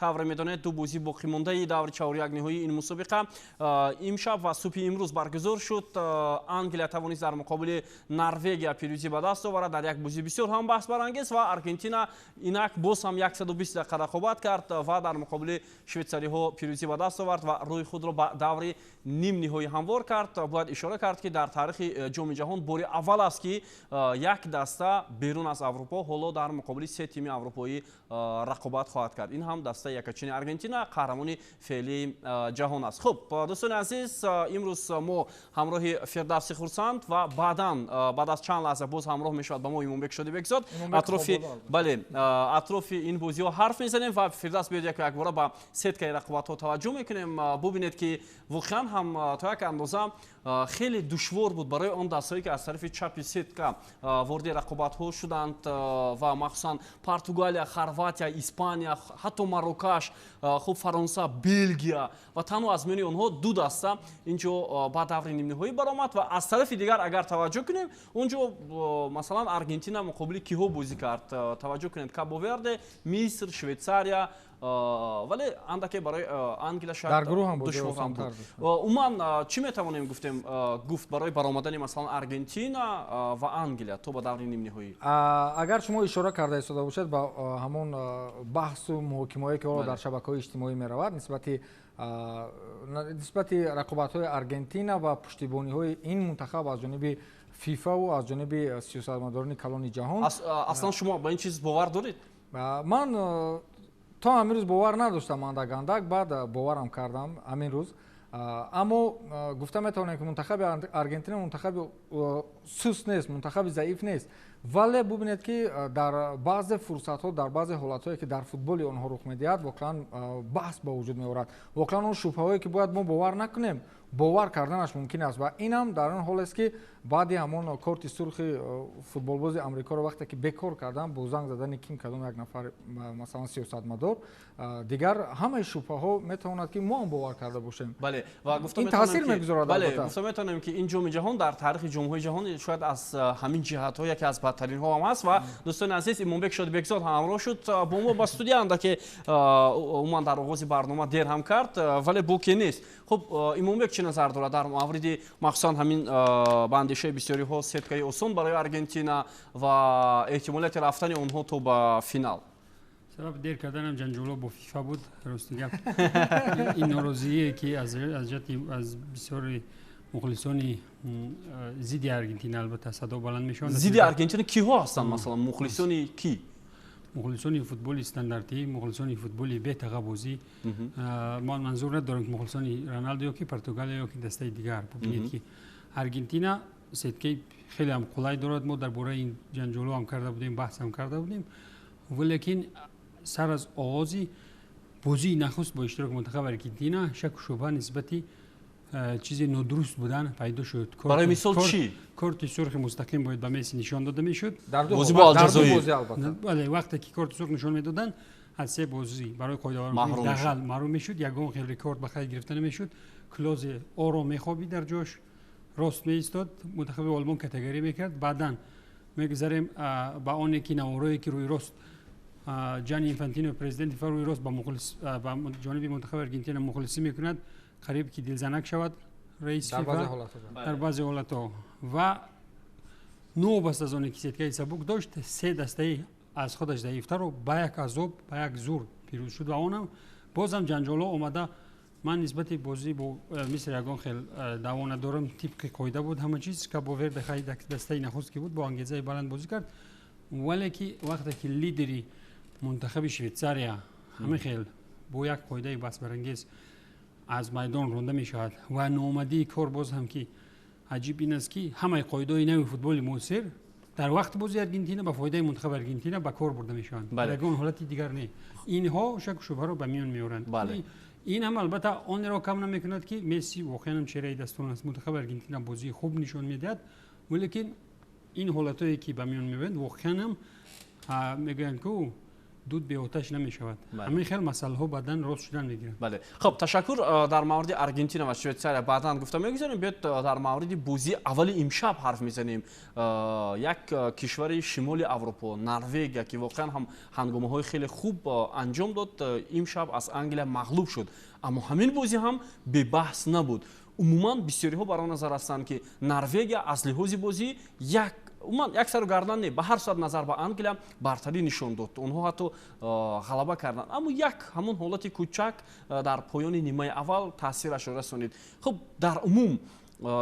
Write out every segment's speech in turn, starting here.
Тавре медонед, ду бозӣ боқимондаи даври чорякниҳоии ин мусобиқа имшаб ва субҳи имрӯз баргузор шуд. Англия тавонист дар муқобили Норвегия пирӯзӣ ба даст оварад дар як бозӣ бисёр ҳам баҳсбарангез, ва Аргентина инак боз ҳам 120 дақиқа рақобат кард ва дар муқобили швейтсариҳо пирӯзӣ ба даст овард ва рӯи худро ба даври нимниҳоӣ ҳамвор кард. Бояд ишора кард, ки дар таърихи Ҷоми ҷаҳон бори аввал аст, ки як даста берун аз Аврупо ҳоло дар муқобили се тими аврупоӣ рақобат хоҳад кард. Ин ҳам дастаи якачини Аргентина, қаҳрамони феълии ҷаҳон аст. Хуб, дӯстони азиз, имрӯз мо ҳамроҳи Фирдавси Хурсанд ва баъдан, баъд аз чанд лаҳза, боз ҳамроҳ мешавад ба мо Имомбек Шодибекзод. Атрофи, бале, атрофи ин бозиҳо ҳарф мезанем. Ва Фирдавс, биёд яку якбора ба сеткаи рақобатҳо таваҷҷӯҳ мекунем. Бубинед, ки воқеан ҳам то як андоза хеле душвор буд барои он дастҳое, ки аз тарафи чапи сетка ворди рақобатҳо шуданд, ва махсусан Португалия, Хорватия, Испания, ҳатто Марокаш, хуб, Фаронса, Белгия, ва танҳо аз миёни онҳо ду даста инҷо ба даври нимниҳоӣ баромад. Ва аз тарафи дигар агар таваҷҷӯҳ кунем, онҷо масалан Аргентина муқобили киҳо бозӣ кард? Таваҷҷӯҳ кунед: Кабо-Верде, Миср, Швейтсария. Вале андаке барои Англия шояд душвор ҳам буд. Умуман, чӣ метавонем гуфтем гуфт барои баромадани, масалан, Аргентина ва Англия то ба даври нимниҳоӣ? Агар шумо ишора карда истода бошед ба ҳамон баҳсу муҳокимаое, ки ҳоло дар шабакаҳои иҷтимоӣ меравад нисбати рақобатҳои Аргентина ва пуштибониҳои ин мунтахаб аз ҷониби ФИФАву аз ҷониби сиёсатмадорони калони ҷаҳон. Аслан шумо ба ин чиз бовар доред? Ман то ҳамин рӯз бовар надоштам андак андак, баъд боварам кардам ҳамин рӯз. Аммо гуфта метавонем, ки мунтахаби Аргентина мунтахаби суст нест, мунтахаби заиф нест, вале бубинед, ки дар баъзе фурсатҳо, дар баъзе ҳолатҳое, ки дар футболи онҳо рух медиҳад, воқеан баҳс ба вуҷуд меорад. Воқеан он шубҳаҳое, ки бояд мо бовар накунем, бовар карданаш мумкин аст. Ва инам дар он ҳолест, ки баъди ҳамон корти сурхи футболбози Амрикоро вақте ки бекор кардан бо занг задани ким кадом як нафар, масалан, сиёсатмадор, дигар ҳамаи шубҳаҳо метавонад, ки мо ҳам бовар карда бошем. Бале, ва гуфта ин таъсир мегузорад. Бале, гуфта метавонем, ки ин Ҷоми ҷаҳон дар таърихи ҷомҳои ҷаҳон шояд аз ҳамин ҷиҳатҳо яке аз бадтаринҳо ҳам аст. Ва дӯстони азиз, Имомбек Шодибекзод ҳамроҳ шуд бо мо ба студия. Андаке умуман дар оғози барнома дер ҳам кард, вале боке нест. Хуб, Имомбек чӣ назар дорад дар мавриди махсусан ҳамин, ба андешаи бисёриҳо, сеткаи осон барои Аргентина ва эҳтимолияти рафтани онҳо то ба финал? Сабаб дер карданам ҷанҷоло бо ФИФА буд. Рости гап, ин норозие, ки аз ҷиҳати аз бисёри мухлисони зидди Аргентина албатта садо баланд мешаванд. Зидди Аргентина киҳо ҳастанд, масалан, мухлисони кӣ? Мухлисони футболи стандартӣ, мухлисони футболи бетағабозӣ. Ман манзур надорам, ки мухлисони Роналдо ё ки Португалия ё ки дастаи дигар. Бубинед, ки Аргентина сеткаи хеле ҳам қулай дорад. Мо дар бораи ин ҷанҷоло ҳам карда будем, баҳс ҳам карда будем, валекин сар аз оғози бозии нахуст бо иштироки мунтахаби Аргентина шаку шубҳа нисбати чизе нодуруст будан пайдо шуд. Барои мисол чӣ? Корти сурхи мустақим бояд ба Месси нишон дода мешуд. Бозӣ бо Алҷазоир. Бале, вақте ки корти сурх нишон медоданд, аз се бозӣ барои қоидавайронкунӣ дағал маҳрум мешуд, ягон хел рекорд ба қайд гирифта намешуд. Клозе ором мехобид, дар ҷош рост меистод, мунтахаби Олмон катагарӣ мекард. Баъдан мегузарем ба оне, ки наворое, ки рӯи рост Ҷани Инфантино, президенти ФИФА, рӯи рост ба ҷониби мунтахаби Аргентина мухлисӣ мекунад, қариб ки дилзанак шавад раиси ФИФА дар баъзе ҳолатҳо. Ва новобаста аз оне ки сеткаи сабук дошт, се дастаи аз худаш заифтарро ба як азоб, ба як зур пирӯз шуд ва онам бозам ҷанҷолҳо омада. Ман нисбати бозӣ бо Миср ягон хел даъво надорам, тибқи қоида буд ҳама чиз. Кабо Верде дастаи нахуст ки буд, бо ангезаи баланд бозӣ кард, вале ки вақте ки лидери мунтахаби Швейтсария ҳамин хел бо як қоидаи баҳсбарангез аз майдон ронда мешавад ва ноомадии кор боз ҳам ки аҷиб ин аст, ки ҳамаи қоидаҳои нави футболи муосир дар вақти бозии Аргентина ба фоидаи мунтахаби Аргентина ба кор бурда мешаванд, ягон ҳолати дигар не. Инҳо шаку шубҳаро ба миён меоранд. Ин ҳам албатта онеро кам намекунад, ки Месси воқеан чеҳраи дастон аст, мунтахаби Аргентина бозии хуб нишон медиҳад, валекин ин ҳолатҳое, ки ба миён меоянд, воқеан ҳам мегӯянд ку Дуд беоташ намешавад. Ҳамин хел масъалаҳо баъдан рост шудан мегиранд. Бале. Хуб, ташаккур. Дар мавриди Аргентина ва Швейтсария баъдан гуфта мегузарем. Биёед дар мавриди бозии аввали имшаб ҳарф мезанем. Як кишвари шимоли Аврупо, Норвегия, ки воқеан ҳам ҳангомаҳои хеле хуб анҷом дод, имшаб аз Англия мағлуб шуд. Аммо ҳамин бозӣ ҳам бебаҳс набуд. Умуман бисёриҳо бар он назар ҳастанд, ки Норвегия аз лиҳози бозӣ як умуман як сару гардан не, ба ҳар сурат назар ба Англия бартарӣ нишон дод. Онҳо ҳатто ғалаба карданд, аммо як ҳамон ҳолати кӯчак дар поёни нимаи аввал таъсирашро расонид. Хуб, дар умум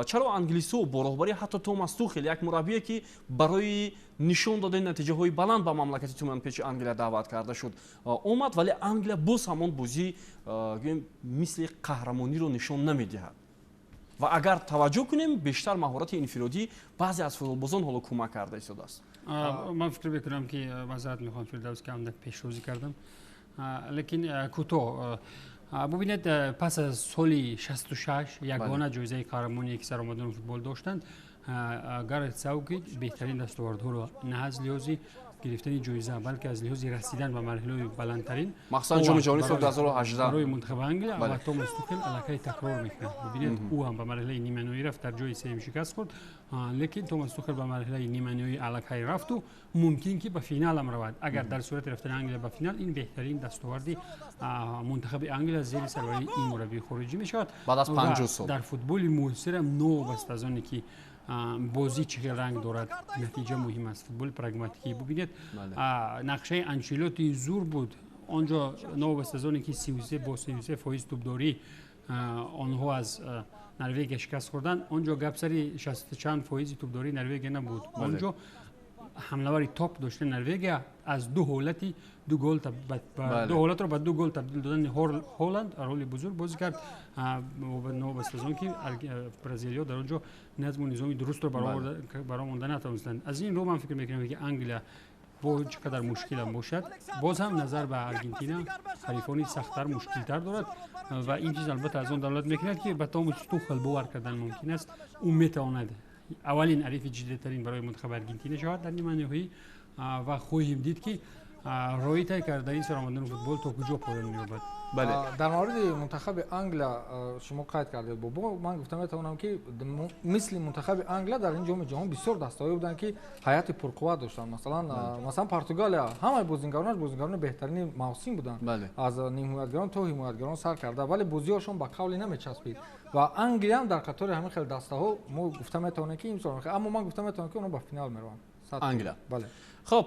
чаро англисҳо бо роҳбарии ҳатто Томас Тухел, як мураббие, ки барои нишон додани натиҷаҳои баланд ба мамлакати туманпечи Англия даъват карда шуд, омад, вале Англия боз ҳамон бозӣ гӯем мисли қаҳрамониро нишон намедиҳад? Ва агар таваҷҷӯҳ кунем, бештар маҳорати инфиродӣ баъзе аз футболбозон ҳоло кӯмак карда истодааст. Ман фикр мекунам, ки маъзарат мехоҳам, Фирдавс, ки андак пешрӯзӣ кардам, лекин кӯтоҳ бубинед, пас аз соли 66 ягона ҷоизаи қаҳрамоние, ки саромадони футбол доштанд, Гарет Саутгейт беҳтарин дастовардҳоро на аз лиҳози гирифтани ҷоиза, балки аз лиҳози расидан ба марҳилаҳои баландтарин, махсусан ҷоми ҷаҳонии соли 2018 барои мунтахаби Англия ва Томас Тухел аллакай такрор мекунад. Бибинед, ӯ ҳам ба марҳилаи ниманиҳоӣ рафт, дар ҷои сеюм шикаст хӯрд, лекин Томас Тухел ба марҳилаи ниманиҳоӣ аллакай рафту мумкин ки ба финал ҳам равад. Агар дар сурати рафтани Англия ба финал, ин беҳтарин дастоварди мунтахаби Англия зери сарварии ин мураббии хориҷӣ мешавад. Баъд аз 50 сол. Дар футболи муосирам новобаста аз оне ки бозӣ чӣ хел ранг дорад, натиҷа муҳим аст. Футболи прагматикӣ, бубинед, нақшаи Анчелоти зур буд он ҷо, новобаста аз оне ки 33 бо 33% тӯбдорӣ онҳо аз Норвегия шикаст хӯрданд. Он ҷо гап сари шасту чанд фоизи тӯбдории Норвегия набуд. Он ҷо ҳамлавари топ доштани Норвегия аз ду ҳолати ду гол, ду ҳолатро ба ду гол табдил додани Ҳоланд роли бузург бозӣ кард, новобаста аз он ки бразилиё дар он ҷо назму низоми дурустро баромонда натавонистанд. Аз ин рӯ ман фикр мекунам, ки Англия бо чӣ қадар мушкилам бошад, боз ҳам назар ба Аргентина ҳарифони сахттар, мушкилтар дорад ва ин чиз албатта аз он далолат мекунад, ки ба Томас Тухел бовар кардан мумкин аст. Ӯ метавонад аввалин ҳарифи ҷиддитарин барои мунтахаби Аргентина шавад дар ниманиҳоӣ ва хоҳем дид, ки роҳи тай кардани саромадани футбол то куҷо поён меёбад. Бале. Дар мавриди мунтахаби Англия шумо қайд кардед, бобо, ман гуфта метавонам, ки мисли мунтахаби Англия дар ин ҷоми ҷаҳон бисёр дастаҳое буданд, ки ҳайати пурқувват доштанд. Масалан, Португалия ҳамаи бозингаронаш бозингарони беҳтарини мавсим буданд, аз нимҳимоятгарон то ҳимоятгарон сар карда, вале бозиҳошон ба қавле намечаспид. Ва Англиям дар қатори ҳамин хел дастаҳо мо гуфта метавонем, ки имсол, аммо ман гуфта метавонам, ки онҳо ба финал мераванд. Англия? Бале. Хуб,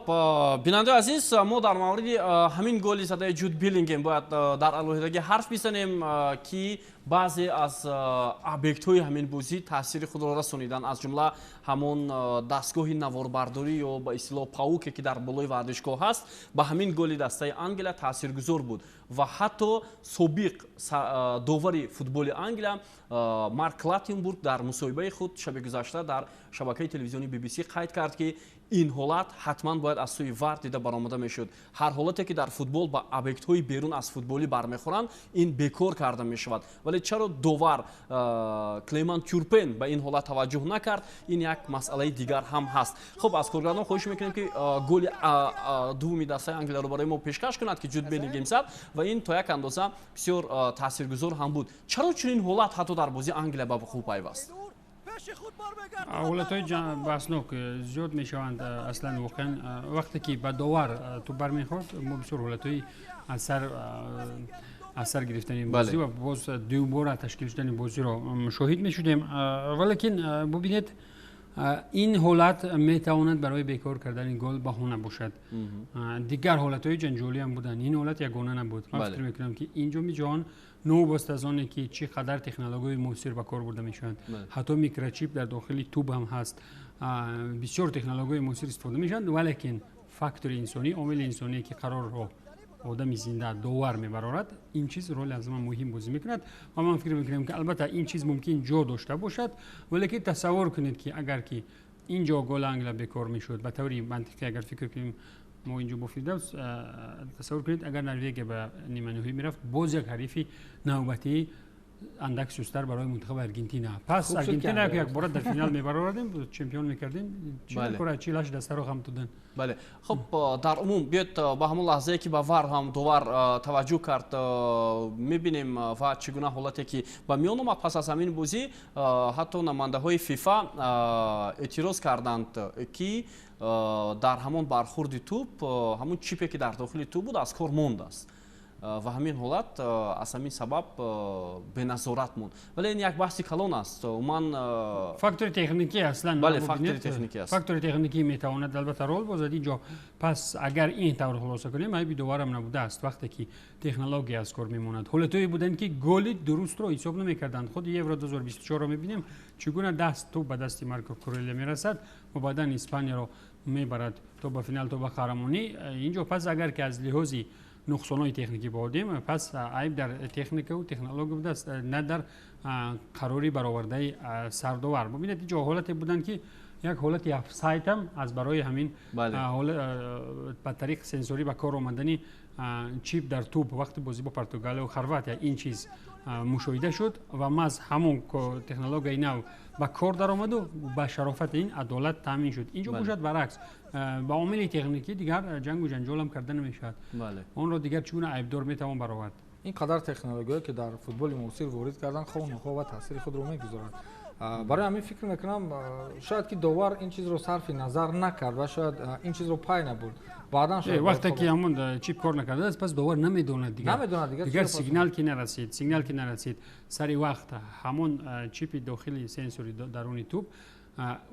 бинандаи азиз, мо дар мавриди ҳамин голи задаи Ҷуд Беллингем бояд дар алоҳидагӣ ҳарф бизанем, ки баъзе аз объектҳои ҳамин бозӣ таъсири худро расониданд, аз ҷумла ҳамон дастгоҳи наворбардорӣ ё ба истилоҳ пауке, ки дар болои варзишгоҳ ҳаст, ба ҳамин голи дастаи Англия таъсиргузор буд. Ва ҳатто собиқ довари футболи Англия Марк Клаттенбург дар мусоҳибаи худ шаби гузашта дар шабакаи телевизиони BBC қайд кард, ки ин ҳолат ҳатман бояд аз сӯи ВАР дида баромада мешуд. Ҳар ҳолате, ки дар футбол ба объектҳои берун аз футболӣ бармехӯранд, ин бекор карда мешавад. Вале чаро довар Клеман Тюрпен ба ин ҳолат таваҷҷӯҳ накард, ин як масъалаи дигар ҳам ҳаст. Хуб, аз коргардон хоҳиш мекунем, ки голи дуввуми дастаи Англияро барои мо пешкаш кунад, ки Ҷуд Беллингем зад ва ин то як андоза бисёр таъсиргузор ҳам буд. Чаро чунин ҳолат ҳатто дар бозии Англия ба вуқӯъ пайваст? Ҳолатҳои баҳснок зиёд мешаванд. Аслан, воқеан, вақте ки ба довар тӯб бармехӯрд, мо бисёр ҳолатҳои аз сар гирифтани бозӣ ва боз дуюмбора ташкил шудани бозиро мушоҳид мешудем. Валекин бубинед, ин ҳолат метавонад барои бекор кардани гол баҳона бошад. Дигар ҳолатҳои ҷанҷолиам буданд, ин ҳолат ягона набуд. Ман фикр мекунам, ки ин ҷоми ҷаҳон, новобаста аз оне ки чӣ қадар технологияи муосир ба кор бурда мешаванд, ҳатто микрочип дар дохили тӯб ҳам ҳаст, бисёр технологияи муосир истифода мешаванд, валекин фактори инсонӣ, омили инсоние, ки қарорро одами зинда, довар мебарорад, ин чиз роли аз ҳама муҳим бозӣ мекунад. Ва ман фикр мекунам, ки албатта ин чиз мумкин ҷо дошта бошад, валекин тасаввур кунед, ки агар ки ин ҷо гол Англия бекор мешуд, ба таври мантиқӣ агар фикр кунем мо инҷо бо Фирдавс, тасаввур кунед, агар Норвегия ба ниманиҳоӣ мерафт, боз як ҳарифи навбатии андак сустар барои мунтахаби Аргентина. Пас Аргентина як бора дар финал мебаровардем, чемпион мекардем. Чӣ кора 48 дастаро хам додан. Бале. Хуб, дар умум биёед ба ҳамон лаҳзае ки ба ВАР ҳам довар таваҷҷӯҳ кард, мебинем ва чӣ гуна ҳолате ки ба миён омад. Пас аз ҳамин бозӣ ҳатто намояндаҳои ФИФА эътироз карданд, ки дар ҳамон бархурди тӯп ҳамон чипе ки дар дохили тӯп буд аз кор мондааст ва ҳамин ҳолат аз ҳамин сабаб беназорат монд. Вале ин як баҳси калон аст. Умуман фактори техникӣ аслан, бале, фактори техникӣ аст. Фактори техникӣ метавонад албатта рол бозад инҷо. Пас агар ин тавр хулоса кунем, айби доварам набудааст вақте ки технология аз кор мемонад. Ҳолатҳое буданд ки голи дурустро ҳисоб намекарданд. Худи Евро 2024-ро мебинем, чӣ гуна даст тӯп ба дасти Марко Курелия мерасад ва баъдан Испанияро мебарад то ба финал, то ба қаҳрамонӣ. Инҷо пас агар ки аз лиҳози нуқсонҳои техникӣ бодем, пас айб дар техникаву технология будааст, на дар қарори баровардаи сардовар. Бубинед, инҷо ҳолате буданд ки як ҳолати офсайд ҳам аз барои ҳамин ба тариқи сенсорӣ ба кор омадани чип дар тӯп вақти бозӣ бо Португалия ва Хорватия ин чиз мушоҳида шуд ва маҳз ҳамон технологияи нав ба кор даромаду ба шарофати ин адолат таъмин шуд. Инҷо бошад баръакс, ба омили техникӣ дигар ҷангу ҷанҷолам карда намешавад. Онро дигар чӣ гуна айбдор метавон баровард? Ин қадар технологияе ки дар футболи муосир ворид кардан, хоҳу нохоҳ ва таъсири худро мегузорад. Барои ҳамин фикр мекунам, шояд ки довар ин чизро сарфи назар накард ва шояд ин чизро пай набурд. Баъдан вақте ки ҳамон чип кор накардааст, пас довар намедонад дигар сигнал ки нарасид, сигнал ки нарасид сари вақт ҳамон чипи дохили сенсори даруни тӯп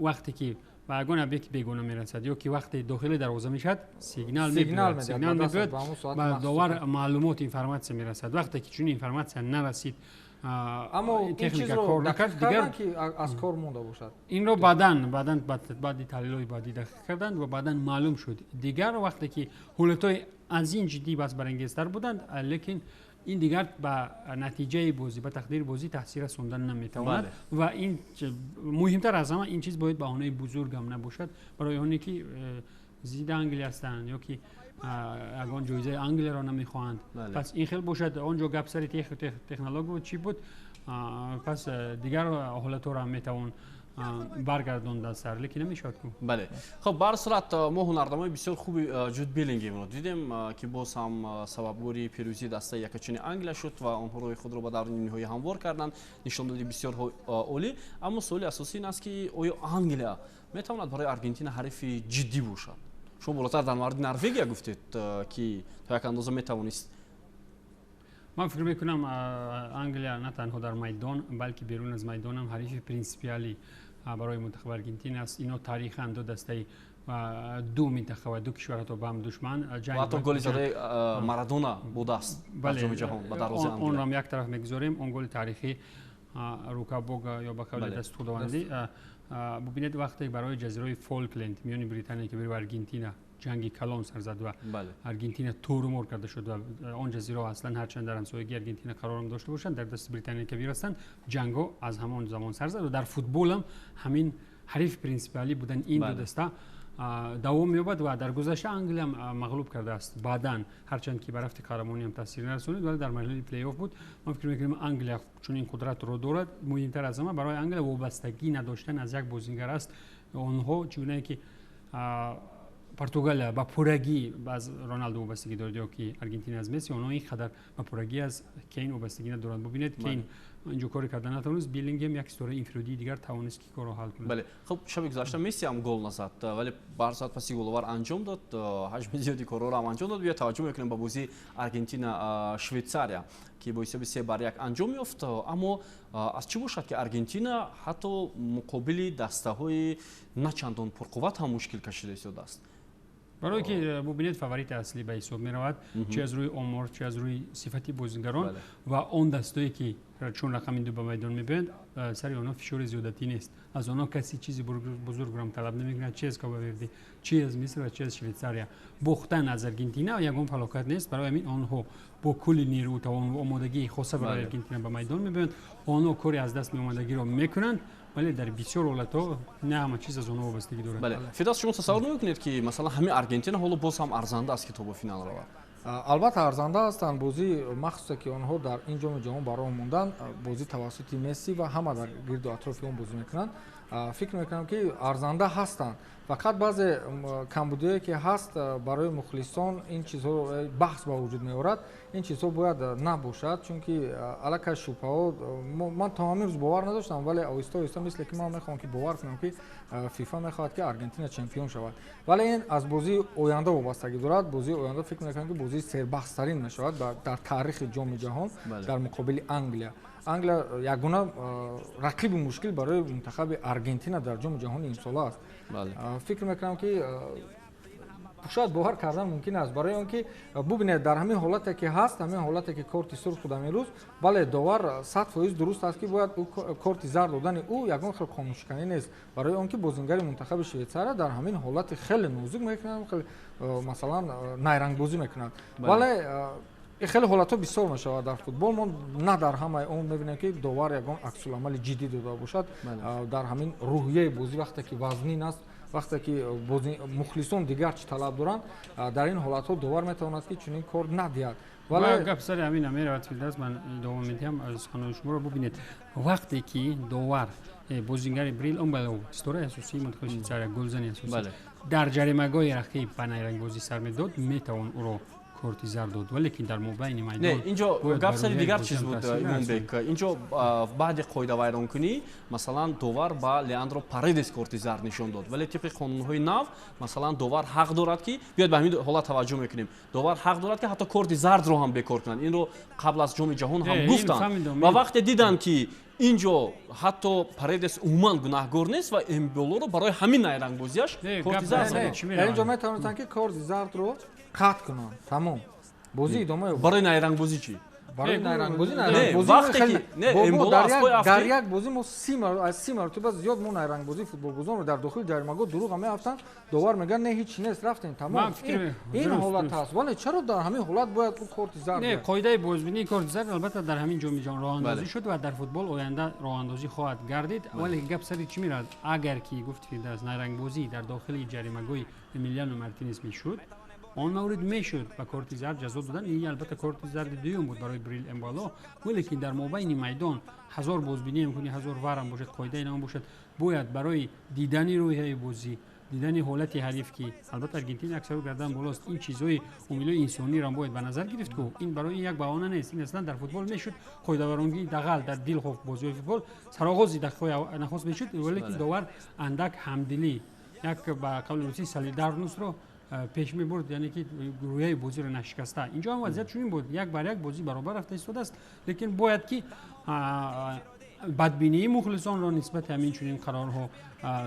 вақте ки ба ягон объекти бегона мерасад ё ки вақте дохили дарвоза мешавад, сигнал мебиёяд, сигнал мебиёяд, ба довар маълумот, информатсия мерасад. Вақте ки чунин информатсия нарасид, аммо техника кор накард, дигар ки аз кор монда бошад. Инро баъдан баъди таҳлилҳои баъдӣ дақиқ карданд ва баъдан маълум шуд. Дигар вақте ки ҳолатҳои аз ин ҷиддӣ бас барангезтар буданд, лекин ин дигар ба натиҷаи бозӣ, ба тақдири бозӣ таъсир расондан наметавонад. Ва ин муҳимтар аз ҳама, ин чиз бояд баҳонаи бузург ҳам набошад барои оне ки зидди Англия ҳастанд ё ки ягон ҷоизаи Англияро намехоҳанд. Пас ин хел бошад, он ҷо гап сари технология чӣ буд, пас дигар ҳолатҳоро ҳам метавон баргардонд аз сар, лекин намешавад ку. Бале. Хуб, ба ҳар сурат мо ҳунарнамои бисёр хуби Ҷуд Беллингемро дидем, ки боз ҳам сабабгори пирӯзии дастаи якачини Англия шуд ва онҳо роҳи худро ба даври ниҳоӣ ҳамвор карданд. Нишондоди бисёр олӣ. Аммо суоли асосӣ ин аст, ки оё Англия метавонад барои Аргентина ҳарифи ҷиддӣ бошад? Шумо болотар дар мавриди Норвегия гуфтед, ки то як андоза метавонист. Ман фикр мекунам, Англия на танҳо дар майдон, балки берун аз майдон ҳам ҳарифи принсипиалӣ барои мунтахаби Аргентина аст. Ино таърихан ду дастаи ду минтақа ва ду кишвар ҳатто ба ҳам душман. Ҳатто голи задаи Марадона будааст дар ҷоми ҷаҳон ба дарвозаи Англия. Онро ҳам як тараф мегузорем. Он голи таърихӣ рука бога ё ба қавли даст худовандӣ. Бубинед, вақте барои ҷазираҳои Фолкленд миёни Британия Кабир ва Аргентина ҷанги калон сар зад ва Аргентина торумор карда шуд ва он ҷазираҳо аслан ҳарчанд дар ҳамсоягии Аргентина қарорам дошта бошанд, дар дасти Британия Кабир ҳастанд. Ҷангҳо аз ҳамон замон сар зад ва дар футболам ҳамин ҳариф принсипиалӣ будан ин ду даста давом меёбад ва дар гузашта Англия мағлуб кардааст. Баъдан ҳарчанд ки ба рафти қаҳрамонӣ ҳам таъсир нарасонид, вале дар марҳилаи плей-офф буд. Ман фикр мекунам, Англия чунин қудратро дорад. Муҳимтар аз ҳама барои Англия вобастагӣ надоштан аз як бозингар аст. Онҳо чунае ки Португалия ба пуррагӣ аз Роналдо вобастагӣ дорад ё ки Аргентина аз Месси, онҳо ин қадар ба пуррагӣ аз Кейн вобастагӣ надоранд. Бубинед, Кейн инҷо коре карда натавонист, Беллингем як ситораи инфиродии дигар тавонист ки корро ҳал кунад. Бале. Хуб, шаби гузашта Месси ҳам гол назад, вале ба ҳар сурат паси головар анҷом дод, ҳаҷми зиёди корҳоро ҳам анҷом дод. Биё таваҷҷӯҳ мекунем ба бозии Аргентина Швейтсария, ки бо ҳисоби 3-1 анҷом ёфт. Аммо аз чӣ бошад, ки Аргентина ҳатто муқобили дастаҳои на чандон пурқувват ҳам мушкил кашида истодааст? Барои ки бубинед, фаворити аслӣ ба ҳисоб меравад, чи аз рӯи омор, чи аз рӯи сифати бозигарон ва он дастое ки чун рақами ду ба майдон мебиёянд, сари онҳо фишори зиёдатӣ нест. Аз онҳо каси чизи бузургро талаб намекунад, чи аз Кабо-Верде, чи аз Миср ва чи аз Швейтсария. Бохтан аз Аргентина ягон фалокат нест. Барои ҳамин онҳо бо кулли нерӯ, тавон ва омодагии хоса барои Аргентина ба майдон мебиёянд. Онҳо кори аз даст меомадагиро мекунанд, вале дар бисёр ҳолатҳо на ҳама чиз аз онҳо вобастагӣ дорад. Бале. Фидас, шумо тасаввур намекунед, ки масалан ҳамин Аргентина ҳоло боз ҳам арзанда аст, ки то ба финал равад? Албатта арзанда ҳастанд. Бозӣ махсуса ки онҳо дар ин ҷоми ҷаҳон ба роҳ монданд, бозӣ тавассути Месси ва ҳама дар гирду атрофи он бозӣ мекунанд. Фикр мекунам ки арзанда ҳастанд. Фақат баъзе камбудиҳое ки ҳаст барои мухлисон ин чизҳо баҳс ба вуҷуд меорад. Ин чизҳо бояд набошад, чунки аллакай шубҳаҳо ман то ҳамин рӯз бовар надоштам, вале оҳиста оҳиста мисле ки ман мехоҳам ки бовар кунам ки ФИФА мехоҳад ки Аргентина чемпион шавад. Вале ин аз бозии оянда вобастагӣ дорад. Бозии оянда фикр мекунам ки бозии сербаҳстарин мешавад дар таърихи ҷоми ҷаҳон дар муқобили Англия. Англия ягона рақиби мушкил барои мунтахаби Аргентина дар ҷоми ҷаҳони имсола аст. Фикр мекунам ки шояд бовар кардан мумкин аст, барои он ки бубинед дар ҳамин ҳолате ки ҳаст, ҳамин ҳолате ки корти сурх шуд имрӯз, бале довар 100% дуруст аст ки бояд корти зард додани ӯ ягон хел қонуншиканӣ нест, барои он ки бозингари мунтахаби Швейтсария дар ҳамин ҳолати хеле нозук мекунад, хеле масалан найрангбозӣ мекунад. Вале хеле ҳолатҳо бисёр мешавад дар футбол. Мо на дар ҳамаи он мебинем ки довар ягон аксуламали ҷиддӣ дода бошад. Дар ҳамин рӯҳияи бозӣ вақте ки вазнин аст, вақте ки мухлисон дигар чӣ талаб доранд, дар ин ҳолатҳо довар метавонад ки чунин кор надиҳад. Вале гап сари ҳамин меравад Фирдавс, ман идома медиҳам суханони шуморо. Бубинед, вақте ки довар бозингари Брил Омбало, ситораи асосии мунтахаби Швейтсария, голзани асосӣ, дар ҷаримагоҳи рақиб ба найрангбозӣ сар медод, метавон ӯро корти зард дод, валекин дар мобайни майдон не. Инҷо гап сари дигар чиз буд, Имонбек. Инҷо баъди қоидавайронкунӣ масалан довар ба Леандро Паредес корти зард нишон дод, вале тибқи қонунҳои нав масалан довар ҳақ дорад ки биёед ба ҳамин ҳолат таваҷҷӯҳ мекунем, довар ҳақ дорад ки ҳатто корти зардро ҳам бекор кунад. Инро қабл аз ҷоми ҷаҳон ҳам гуфтанд ва вақте диданд ки инҷо ҳатто Паредес умуман гунаҳгор нест ва Эмболоро барои ҳамин найрангбозиаш корти зард дод. Инҷо метавонистанд ки корти зардро қатъ кунанд, тамом, бозӣ идома ёбад. Барои найрангбозӣ чӣ? Барои найрангбозӣ дар як бозӣ мо 30 маротиба зиёд мо найрангбозии футболбозонро дар дохили ҷаримагоҳ дурӯғ меафтанд, довар мегӯяд не, ҳеҷ нест, рафтем, тамом. Ин ҳолат ҳаст, вале чаро дар ҳамин ҳолат бояд ӯ корти зард? Не, қоидаи бозбинии корти зард албатта дар ҳамин ҷоми ҷаҳон роҳандозӣ шуд ва дар футбол оянда роҳандозӣ хоҳад гардид. Вале гап сари чӣ меравад? Агар ки гуфт Фирдавс найрангбозӣ дар дохили ҷаримагоҳи Эмилиано Мартинес мешуд, он маврид мешуд ба корти зард ҷазо додан. Ин албатта корти зарди дуюм буд барои Брил Эмбало, валекин дар мобайни майдон ҳазор бозбинӣ ҳам кунӣ, ҳазор варам бошад, қоидаи нам бошад, бояд барои дидани рӯҳияи бозӣ, дидани ҳолати ҳариф ки албатта Аргентина аксару гардан болост, ин чизҳои омилҳои инсониро бояд ба назар гирифт ку ин барои як баҳона нест. Ин аслан дар футбол мешуд қоидавайронгии дағал дар дилхоҳ бозиҳои футбол сароғози дақиқаҳои нахуст мешуд, валекин довар андак ҳамдилӣ, як ба қавли русӣ солидарностро пеш мебурд, яъне ки рӯҳияи бозиро нашикаста. Инҷо ҳам вазъият чунин буд, як бар як бозӣ баробар рафта истодааст, лекин бояд ки бадбинии мухлисонро нисбати ҳамин чунин қарорҳо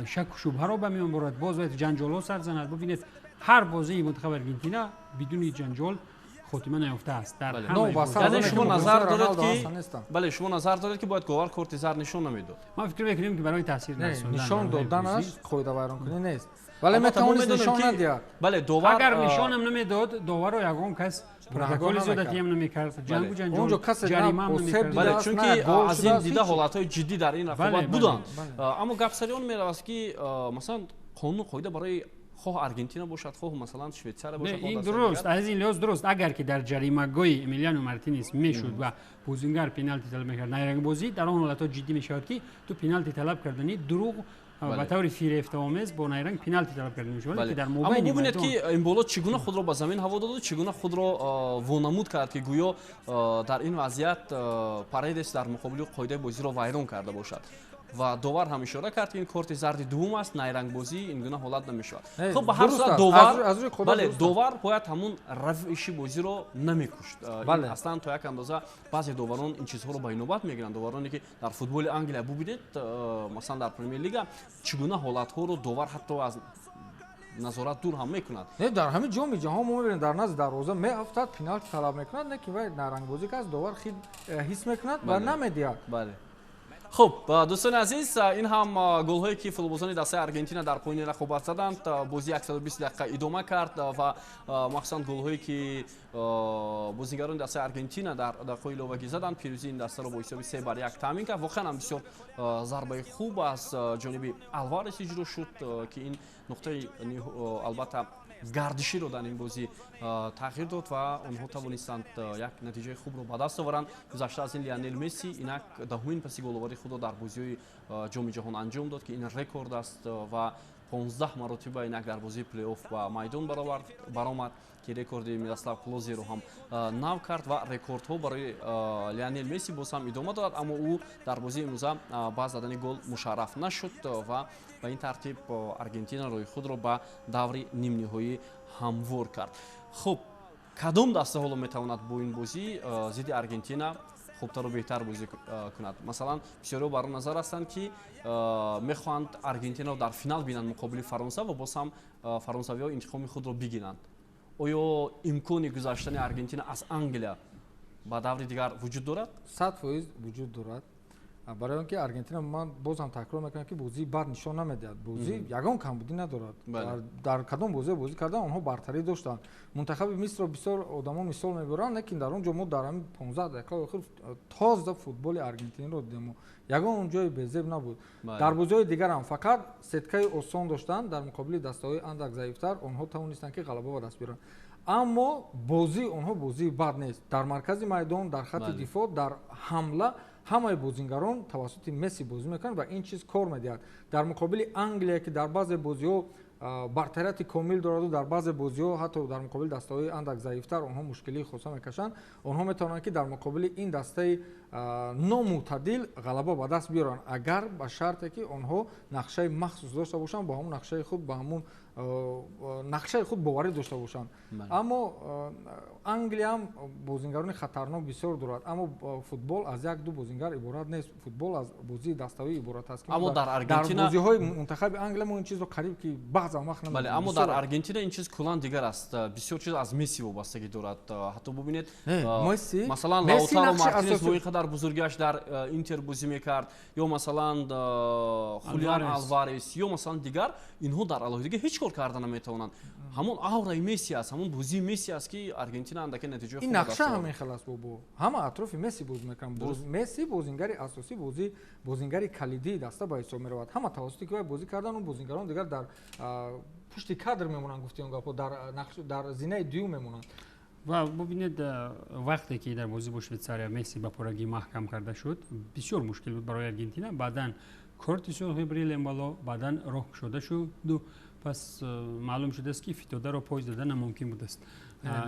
шаку шубҳаро ба миён борад, боз бояд ҷанҷолҳо сар занад. Бубинед, ҳар бозии мунтахаби Аргентина бидуни ҷанҷол хотима наёфтааст. Шумо назар доред ки бале, шумо назар доред ки бояд довар корти зард нишон намедод? Ман фикр мекунем ки барои таъсир нарасондан нишон доданаш қоидавайронкунӣ нест, вале метавонист нишон надиҳад. Бале, довар агар нишонам намедод, доварро ягон кас протоколи зиёдатиам намекард, ҷангу ҷанҷол, ҷаримаам намекард. Бале, чунки аз ин дида ҳолатҳои ҷиддӣ дар ин рақобат буданд. Аммо гап сари он меравад ки масалан қонуну қоида барои хоҳ Аргентина бошад, хоҳ масалан Швейтсария бошад. Ин дуруст, аз ин лиҳоз дуруст. Агар ки дар ҷаримагоҳи Эмилиано Мартинес мешуд ва бозингар пеналти талаб мекард, найрангбозӣ дар он ҳолатҳо ҷиддӣ мешавад ки ту пеналти талаб кардани дурӯғ ба таври фирефтаомез бо найранг пеналти талаб карда мешавад, вале ки дар мобайни аммо бубинед ки Эмболо чӣ гуна худро ба замин ҳаво доду, чӣ гуна худро вонамуд кард ки гӯё дар ин вазъият Паредес дар муқобили қоидаи бозиро вайрон карда бошад. Ва довар ҳам ишора кард ки ин корти зарди дуввум аст, найрангбозӣ ин гуна ҳолат намешавад. Хуб, ба ҳар сурат довар, бале, довар бояд ҳамун равиши бозиро намекушт. Аслан то як андоза баъзе доварон ин чизҳоро ба инобат мегиранд. Довароне ки дар футболи Англия бубинед, масалан дар Премер Лига чӣ гуна ҳолатҳоро довар ҳатто аз назорат дур ҳам мекунад. Не, дар ҳамин ҷоми ҷаҳон мо мебинем дар назди дарвоза меафтад, пеналти талаб мекунад, не ки вай найрангбозӣ каст, довар ҳис мекунад ва намедиҳад. Бале. Хуб, дӯстони азиз, ин ҳам голҳое ки футболбозони дастаи Аргентина дар поёни рақобат заданд. Бозӣ 120 дақиқа идома кард ва махсусан голҳое ки бозигарони дастаи Аргентина дар дақиқаҳои иловагӣ заданд, пирӯзии ин дастаро бо ҳисоби 3-1 таъмин кард. Воқеан ҳам бисёр зарбаи хуб аз ҷониби Алварес иҷро шуд, ки ин нуқтаи албатта гардиширо дар ин бозӣ тағйир дод ва онҳо тавонистанд як натиҷаи хубро ба даст оваранд. Гузашта аз ин, Лионел Месси инак даҳумин паси головарии худро дар бозиҳои Ҷоми Ҷаҳон анҷом дод, ки ин рекорд аст, ва 15 маротиба инак дар бозии плей-офф ба майдон баромад, ки рекорди Мирослав Клозеро ҳам нав кард. Ва рекордҳо барои Лионел Месси боз ҳам идома дорад, аммо ӯ дар бозии имрӯза ба задани гол мушарраф нашуд ва ба ин тартиб Аргентина роҳи худро ба даври нимниҳоӣ ҳамвор кард. Хуб, кадом даста ҳоло метавонад бо ин бозӣ зидди Аргентина хубтару беҳтар бозӣ кунад? Масалан, бисёриҳо бар он назар ҳастанд, ки мехоҳанд Аргентинаро дар финал бинанд муқобили Фаронса ва боз ҳам фаронсавиҳо интиқоми худро бигиранд. Оё имкони гузаштани Аргентина аз Англия ба даври дигар вуҷуд дорад? 100% вуҷуд дорад, барои он ки Аргентина, ман боз ҳам такрор мекунам, ки бозии бад нишон намедиҳад, бозӣ ягон камбудӣ надорад. Дар кадом бозие бозӣ кардан, онҳо бартарӣ доштанд. Мунтахаби Мисрро бисёр одамон мисол мебаранд, лекин дар он ҷо мо дар ҳамин 15 дақиқаи охир тоза футболи аргентиниро дидем, ягон ҷои безеб набуд. Дар бозиҳои дигарам фақат сеткаи осон доштанд, дар муқобили дастаҳои андак заифтар онҳо тавонистанд, ки ғалаба ба даст биёранд, аммо бозии онҳо бозии бад нест. Дар маркази майдон, дар хатти дифоъ, дар ҳамла ҳамаи бозингарон тавассути Месси бозӣ мекунанд ва ин чиз кор медиҳад. Дар муқобили Англия, ки дар баъзе бозиҳо бартарияти комил дораду дар баъзе бозиҳо, ҳатто дар муқобили дастаҳои андак заифтар, онҳо мушкилии хоса мекашанд, онҳо метавонанд, ки дар муқобили ин дастаи номӯътадил ғалаба ба даст биёранд, агар ба шарте ки онҳо нақшаи махсус дошта бошанд, ба ҳамон нақшаи худ, ба ҳамон нақшаи худ боварӣ дошта бошанд. Аммо Англияам бозингарони хатарнок бисёр дорад, аммо футбол аз як ду бозингар иборат нест, футбол аз бозии даставӣ иборат аст. Аммо дар Аргентина дар бозиҳои мунтахаби Англия мо ин чизро қариб ки баъзан вақт Бале, аммо дар Аргентина ин чиз куллан дигар аст. Бисёр чиз аз Месси вобастагӣ дорад. Ҳатто бубинед, масалан, Лаутаро Мартинес бо ин қадар бузургиаш дар Интер бозӣ мекард, ё масалан Хулиан Алварес, ё масалан дигар, инҳо дар алоҳидагӣ ҳеҷ кор карда наметавонанд. Ҳамон аураи Месси аст, ҳамон бозии Месси аст, ки Аргентина андаке натиҷаи ин нақша ҳамин хел аст, бобо. Ҳама атрофи Месси бозӣ мекунанд. Месси бозингари асосӣ, бозӣ бозингари калидии даста ба ҳисоб меравад. Ҳама тавассути ки вай бозӣ кардан, он бозингарон дигар дар пушти кадр мемонанд, гуфти он гапҳо, дар зинаи дуюм мемонанд. Ва бубинед, вақте ки дар бозӣ бо Швейтсария Месси ба пуррагӣ маҳкам карда шуд, бисёр мушкил буд барои Аргентина. Баъдан корти сурхи Брил Эмбало, баъдан роҳ кушода шуду пас маълум шудааст, ки фитодаро пой зада намумкин будааст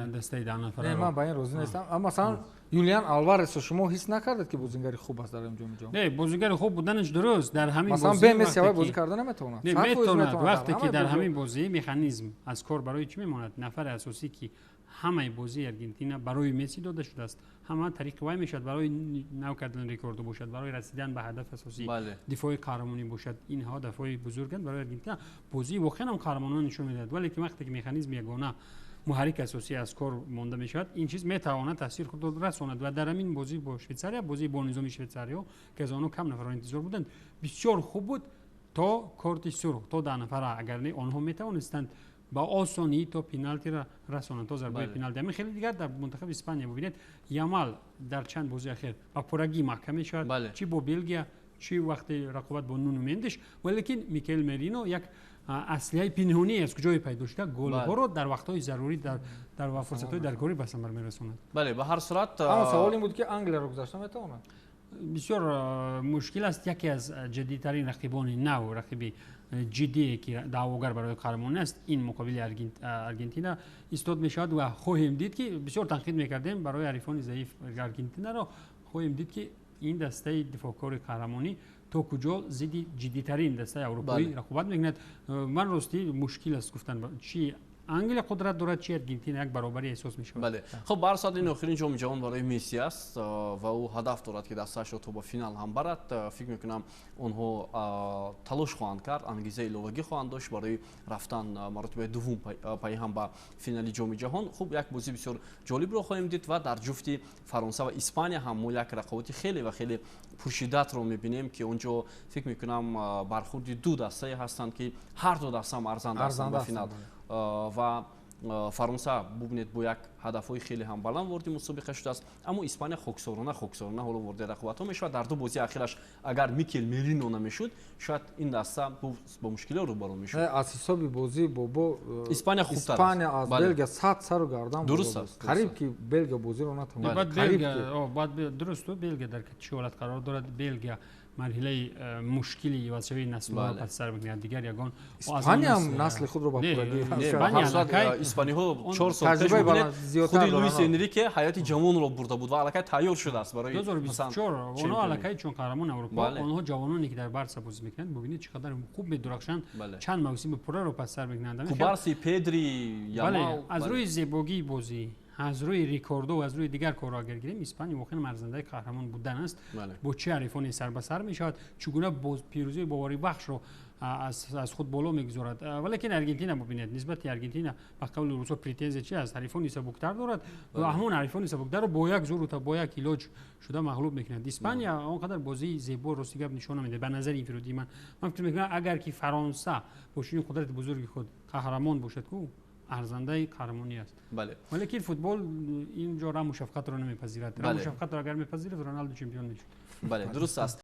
дастаи даҳнафара. Ман ба ин розӣ нестам. Масалан, Юлиан Алваресро шумо ҳис накардед, ки бозингари хуб аст дар ин Ҷоми Ҷаҳон? Не, бозингари хуб буданаш дуруст, дар ҳамин масалан бе Месси аввал бозӣ карда наметавонад. Не, метавонад. Вақте ки дар ҳамин бозӣ механизм аз кор барои чӣ мемонад, нафари асосӣ, ки ҳамаи бозии Аргентина барои Месси дода шудааст, ҳама тариқи вай мешавад, барои нав кардани рекорду бошад, барои расидан ба ҳадаф асосӣ, дифои қаҳрамонӣ бошад, инҳо ҳадафҳои бузурганд барои Аргентина. Бозии воқеан ҳам қаҳрамонона нишон медиҳад, вале ки вақте ки механизми ягона, муҳаррики асосӣ аз кор монда мешавад, ин чиз метавонад таъсир худро расонад. Ва дар ҳамин бозӣ бо Швейтсария, бозии бо низоми швейтсариё, ки аз онҳо кам нафарон интизор буданд, бисёр хуб буд то корти сурх, то 10 нафара. Агар не, онҳо метавонистанд ба осонӣ то пеналтиро расонанд, то зарбаи пеналти. Ҳамин хеле дигар дар мунтахаби Испания бубинед, Ямал дар чанд бозии ахир ба пуррагӣ маҳкам мешавад, чӣ бо Белгия, чӣ вақти рақобат бо Нуну Мендеш, валекин Микел Мерино як аслиҳаи пинҳонӣ аз куҷое пайдо шуда, голҳоро дар вақтҳои зарурӣ, дар фурсатҳои даркорӣ ба самар мерасонад. Бале, ба ҳар сурат. Аммо савол ин буд, ки Англияро гузашта метавонад? Бисёр мушкил аст. Яке аз ҷиддитарин рақибони нав, рақиби ҷиддие, ки даъвогар барои қаҳрамонӣ аст, ин муқобили Аргентина истод мешавад. Ва хоҳем дид, ки бисёр танқид мекардем барои ҳарифони заиф Аргентинаро, хоҳем дид, ки ин дастаи дифоъкори қаҳрамонӣ то куҷо зидди ҷиддитарин дастаи аврупоӣ рақобат мекунад. Ман ростӣ мушкил аст гуфтан, чи Англия қудрат дорад, чи Аргентина, як баробарӣ эҳсос мешавад. Бале, хуб, ба ҳар сурат, ин охирин Ҷоми Ҷаҳон барои Месси аст ва ӯ ҳадаф дорад, ки дастаашро то ба финал ҳам барад. Фикр мекунам, онҳо талош хоҳанд кард, ангезаи иловагӣ хоҳанд дошт барои рафтан маротибаи дуввум пайҳам ба финали Ҷоми Ҷаҳон. Хуб, як бозӣ бисёр ҷолибро хоҳем дид. Ва дар ҷуфти Фаронса ва Испания ҳам мо як рақобати хеле ва хеле пуршиддатро мебинем, ки он ҷо, фикр мекунам, бархурди ду дастае ҳастанд, ки ҳар ду даста ҳам арзанда ҳастанд ба финал. Ва Фаронса, бубинед, бо як ҳадафи Ҳадафҳои хеле ҳам баланд ворди мусобиқа шудааст, аммо Испания хоксорона хоксорона ҳоло ворди рақобатҳо мешавад. Дар ду бозии ахираш агар Микел Мерино намешуд, шояд ин даста бо мушкилиҳо рӯбарӯ мешуд. Аз ҳисоби бозӣ бобо Испания хубтар. Испания аз Белгия сад сару гардан. Дуруст аст. Қариб ки Белгия бозиро натавонист. Баъд дуруст, Белгия дар чӣ ҳолат қарор дорад? Белгия марҳилаи мушкили ивазшавии наслҳоро пас сар мекунад. Дигар ягон Испания насли худро ба пуррагӣ Испаниҳо 4 сол пеш, бибинед, худи Луис Энрике ҳайати ҷавонро бурда буд ва аллакай тайёр шудааст барои 2024. Онҳо аллакай чун қаҳрамони Аврупо, онҳо ҷавононе, ки дар Барса бозӣ мекунанд, бубинед, чӣ қадар хуб медурахшанд, чанд мавсими пурраро пас сар мекунанд. Кубарси, Педри, Ямал. Аз рӯи зебогии бозӣ, аз рӯи рекордо, аз рӯи дигар корро агар гирем, Испания воқеан арзандаи қаҳрамон будан аст. Бо чӣ ҳарифоне сар ба сар мешавад, чӣ гуна пирӯзии боварибахшро аз худ боло мегузорад. Валекин Аргентина, бубинед, нисбати Аргентина, ба қавли русо, претензия чи аст? Ҳарифони сабуктар дорад ва ҳамон ҳарифони сабуктарро бо як зуру бо як илоҷ шуда мағлуб мекунад. Испания он қадар бозии зебо, рости гап, нишон намедиҳад. Ба назари инфиродии ман, ман фикр мекунам, агар ки Фаронса бо чунин қудрати бузурги худ қаҳрамон бошад ку, арзандаи қаҳрамонӣ аст. Валекин футбол ин ҷо раҳму шафқатро намепазирад. Раҳму шафқатро агар мепазирад, Роналду чемпион мешуд. Бале, дуруст аст.